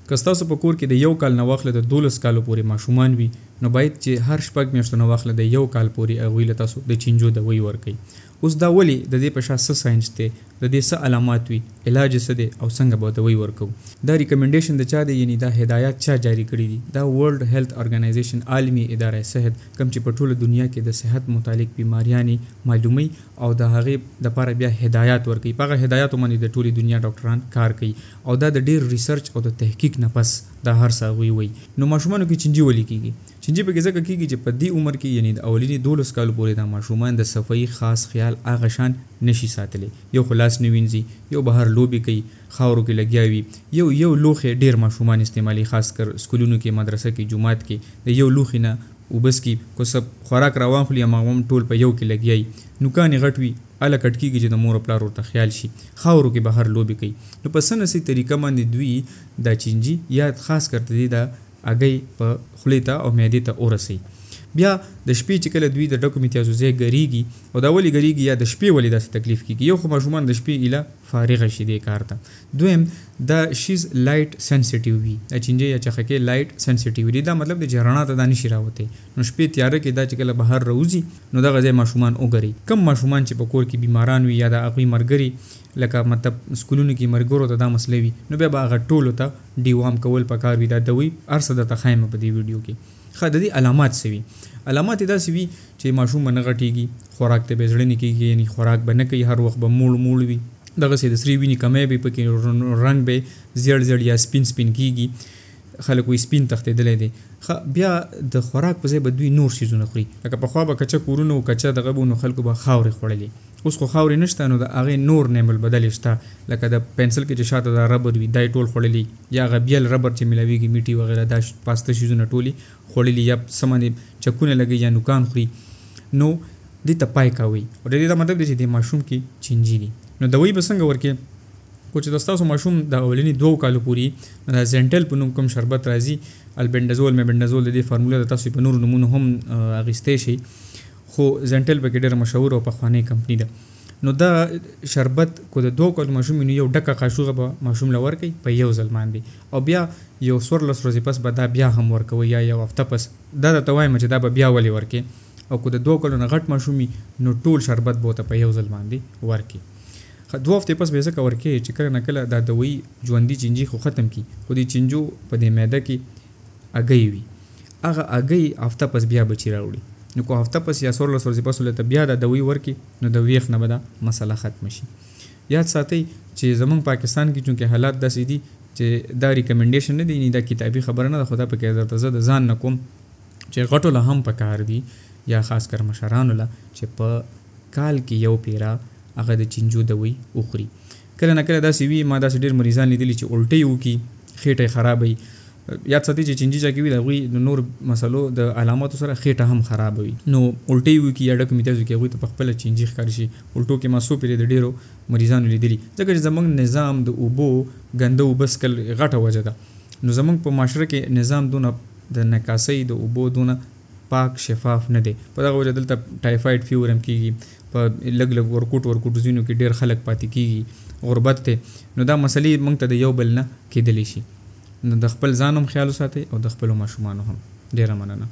که ستاسو په کور کې د یو کال نه واخله د 12 کالو پورې ماشومان وي، نو باید چې هر 6 میاشتو نه واخله د یو کال پورې هغوی له تاسو د چینجو دوایي ورکوي. اوس دا ولې، د دې په شا څه ساینس دی، د دې څه علامات وي، علاج یې څه دی او څنګه به دوایي ورکوو؟ دا ریکمنډیشن د چا دی، یعنی دا هدایات چا جاری کړي دي؟ دا ورلډ هیلث ارګنایزیشن، عالمي اداره صحت، کوم چې په ټوله دنیا کې د صحت متعلق بیماریانې معلوموي او د هغې دپاره بیا هدایات ورکوي. په هغه هدایاتو باندې د ټولې دنیا ډاکټران کار کوي او دا د ډېر ریسرچ او د تحقیق نه پس دا هر څه هغوی وایي. نو ماشومانو کې چینجي ولې کېږي؟ چینجي پکې ځکه کېږي چې په دې عمر کې، یعنی د اولیني 12 کالو پورې، دا ماشومان د صفایي خاص خیال هغه شان نشي ساتلی. یو خو لاس نه وینځي، یو بهر لوبې کوي، خاورو کې لګیا وي، یو یو لوښی ډېر ماشومان استعمالوي، خاص کر سکولونو کې، مدرسه کې، جومات کې، د یو لوښي نه اوبه څکي، که څه خوراک راواخلي هماغه هم ټول په یو کې لګیا وي، نوکان یې غټ وي، هله کټ کېږي چې د مور او پلار ورته خیال شي، خاورو کې بهر لوبې کوي. نو په څه نه څه طریقه باندې دوی دا چینجي یا خاص کر د دې دا هګۍ په خولې ته او معدې ته ورسوي. بیا د شپې چې کله دوی د ډکو میتیازو ځای ګرېږي، او دا ولې ګرېږي یا د شپې ولې داسې تکلیف کېږي؟ یو خو ماشومان د شپې ایله فارغه شي دې کار ته، دویم دا شیز لایټ سنسیټیو وي، دا چینجی یا چخکې لایټ سنسیټیو وي، دا مطلب دی چې رڼا ته دا نشي راوتی. نو شپې تیاره کې دا چې کله بهر راوځي نو دغه ځای ماشومان وګري. کم ماشومان چې په کور کې بیماران وي یا د هغوی ملګري، لکه مطلب سکولونو کې ملګرو ته دا مسله وي، نو بیا به هغه ټولو ته ډیوام کول پکار وي. دا دوی هر څه درته ښایم په دې ویډیو کې. ښه، د دې علامات څه وي؟ علامات یې داسې وي چې ماشوم به نه غټېږي، خوراک ته به یې زړه نه کېږي، یعنی خوراک به نه کوي، هر وخت به موړ موړ وي، دغسې د سرې وینې کمی به پکې، رنګ به زیړ زیړ یا سپین سپین کېږي، خلک وایي سپین تښتېدلی دی. ښه، بیا د خوراک په ځای به دوی نور څیزونه خوري، لکه پخوا به کچه کورونه و، کچه دغه به نو خلکو به خاورې خوړلې، اوس خو خاورې نشته، نو د هغې نور نعم البدل شته، لکه د پنسل کې چې شاته دا ربر وي دا یې ټول خوړلي، یا هغه بیل ربر چې میلاویږي میټي وغیره، دا پاسته څیزونه ټولې خوړلي، یا څه باندې چکونه لګوي یا نوکان خوري، نو دې ته پایکا وایي. او د دې دا مطلب دی چې دې ماشوم کې چینجي دي. نو دوایي به څنګه ورکې؟ خو چې د ستاسو ماشوم د اولني 2 کالو پورې د زینټل په نوم کوم شربت راځي، البندازول میبندازول، د دې فارموله د تاسو په نورو نومونو هم اخیستی شئ، خو زینټل پکې ډېره مشهوره او پخوانۍ کمپني ده. نو دا شربت کو د 2 کالو ماشوم نو یو ډکه قاشوغه به ماشوم له ورکوي په یو ځل باندې، او بیا یو 14 ورځې پس به دا بیا هم ورکوي یا یو هفته پس. دا درته وایم چې دا به بیا ولې ورکې. او که د 2 کالو نه غټ ماشوم وي نو ټول شربت به ورته په یو ځل باندې ورکړي. 2 هفتې پس به یې ځکه ورکې چې کله نه کله دا دوایي ژوندي چینجي خو ختم کړي، خو دې چینجو په دې معده کې هګۍ وي، هغه هګۍ هفته پس بیا بچي راوړي. نو که هفته پس یا 14 ورځې پس ورته بیا دا دوایي ورکړي نو د ویښ نه به دا مسله ختمه شي. یاد ساتئ چې زمونږ پاکستان کې چونکې حالات داسې دي چې دا ریکمنډیشن نه دی، یعنی دا کتابي خبره نه ده، خو دا پکې درته زه د ځان نه کوم چې غټو له هم پکار دي یا خاص کر مشرانو له چې په کال کې یو پیره هغه د چینجو دوایي وخوري. کله نه کله داسې وي، ما داسې ډېر مریضان لیدلي چې الټۍ وکړي، خېټه یې خرابه وي. یاد ساتئ چې چینجي چا کې وي د هغوی د نور مسلو د علاماتو سره خېټه هم خرابه وي، نو الټۍ وکړي یا ډکو میتازو کې هغوی ته په خپله چینجي ښکار شي. الټو کې ما څو پېرې د ډېرو مریضانو لیدلي، ځکه چې زموږ نظام د اوبو ګنده اوبه څښل غټه وجه ده. نو زموږ په معاشره کې نظام دونه د نکاسۍ د اوبو دونه پاک شفاف نه دی، په دغه وجه دلته ټایفاید فیور هم کېږي، په لږ لږ ورکوټ ورکوټ ځایونو کې ډېر خلک پاتې کېږي، غربت دی. نو دا مسلې موږ ته د یو بل نه کېدلی شي. نو د خپل ځان هم خیال وساتئ او د خپلو ماشومانو هم. ډېره مننه.